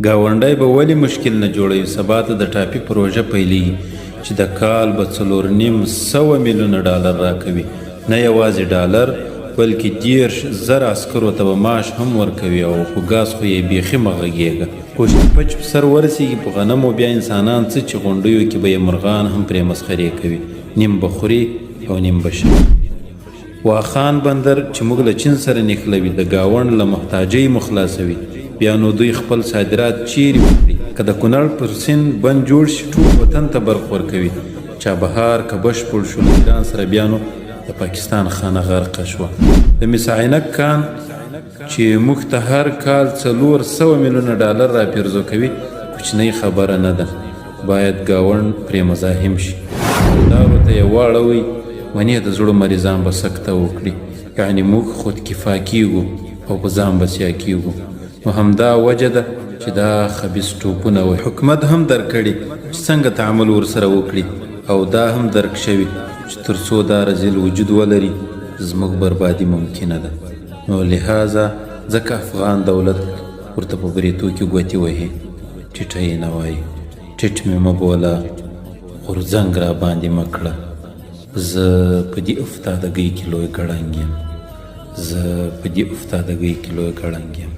ګاونډی به ولې مشکل نه جوړوي، سبا ته د ټاپي پروژه پیلیږي چې د کال به 450 میلیونه ډالر راکوي، نه یوازې ډالر بلکې 30,000 عسکرو ته به معاش هم ورکوي او په ګاز خو یې بیخي مه غږېږه. قوشتېپه چې په سر ورسېږي په غنمو بیا انسانان څه چې غونډیو کې به یې مرغان هم پرې مسخرې کوي، نیم به خوري او نیم به شړي. واخان بندر چې موږ له چین سره نښلوي، د ګاونډ له محتاجۍ مو خلاصوي، بیا نو دوی خپل صادرات چیرې وکړي؟ که د کونړ پر سیند بند جوړ شي، ټول وطن ته برق ورکوي. چابهار که بشپړ شو له ایران سره، بیا نو د پاکستان خانه غرقه شوه. د مس عینک کان چې موږ ته هر کال 400 میلیونه ډالر را پیرزو کوي، کوچنۍ خبره نه ده، باید ګاونډ پرې مزاحم شي. لارو ته یې واړوئ، ونې د زړه مریضان به سکته وکړي. یعنې موږ خودکفا کیږو او په ځان بسیا کیږو، نو همدا وجه ده چې دا خبیث ټوپونه وهي. حکومت هم درک کړي چې څنګه تعامل ورسره وکړي او دا هم درک شوي چې تر څو دا رذیل وجود ولري، زموږ بربادي ممکنه ده، نو لهذا ځکه افغان دولت ورته په بریتو کې ګوتې وهي. ټیټه یې نه وایي، ټیټ مې مه بوله، غورځنګ را باندې مه کړه، زه په دې افتادګۍ کې لوی ګړنګ یم، زه په دې افتادګۍ کې لوی ګړنګ یم.